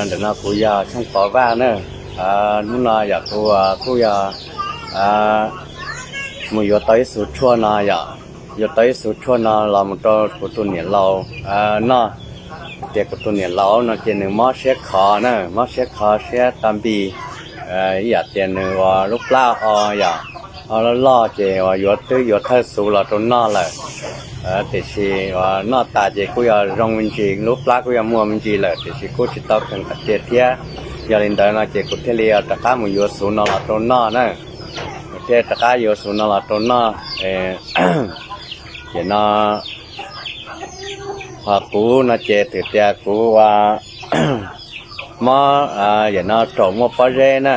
Ntawm no kuv yog Xyooj Pov Vaj na. Hnub no yog kuv kuj yog mus yuav tau ib xuv tshuaj no yom, yuav tau ib xuv tshuaj no los mus rau kuv tus niam laus noj. Tias kuv tus niam laus no ces nws mob siab khov na, mob siab khov siab tas npis, ib yam tias nws ua lub plab o yom, o loj loj ces uas yuav twb yuav thawj xuv los rau noj lawm. Tiam sis uas noj tas ces kuj yog zoo me ntsis, lub plab kuj yog muaj me ntsis lawm, tiam sis kuj tsis tau kheev qhov tiag thiab. Yog li ntawd no ces kuv thiaj li rov qab mus yuav xuv no los rau noj na. Kuv thiaj rov qab yuav xuv no los rau noj. Ces no ho kuv no ces twb tias kuv ua mob, yam no raum muaj pob zeb na,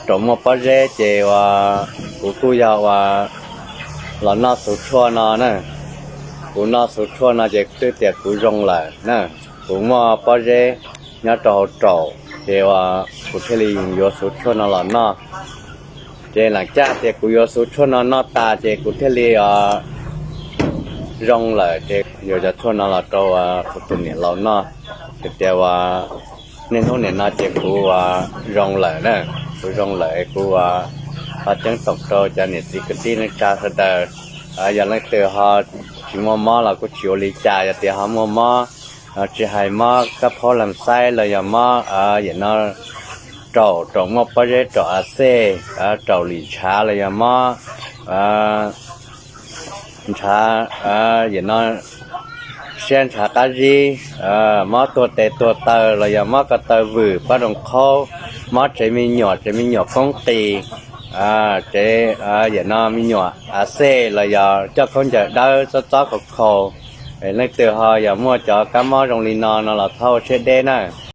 raum muaj pob zeb ces uas kuv kuj yog uas los noj xuv tshuaj no na. Kuv noj xuv tshuaj no ces twb tias kuv zoo lawm na. Kuv muaj pob zeb nyob rau hauv raum ces uas kuv thiaj li yuav xuv tshuaj no los noj. Ces lam caj tias kuv yuav xuv tshuaj no noj tas ces kuv thiaj li zoo lawm ces yuav cov tshuaj no los rau kuv tus niam laus noj. Ces tias uas niaj hnub nim no ces kuv uas zoo lawm na, kuv zoo lawm kuv uas ho ceeb toom rau cov niam txiv kwv tij neej tsa sawv daws, yog leej twg ho tsis muaj mob los kuj tsis ua li cas, yog tias ho muaj mob, tsis hais mob kab phaub lam xaib los yog mob yam no raum, raum muaj pob zeb, raum a xej, raum lim ntshav los yog mob ntshav, yam no siab ntshav qab zib, mob tuag tes tuag taw los yog mob ko taw vwm pob zoo qhaub, mob tsev me nyuam, tsev me nyuam koob qis, tsev yam no me nyuam a xej los yog coj khaub ncaws dawb txob txob khaus khaus. Leej twg ho yog muaj cov kab mob zoo li no no los txhob ua siab deb na.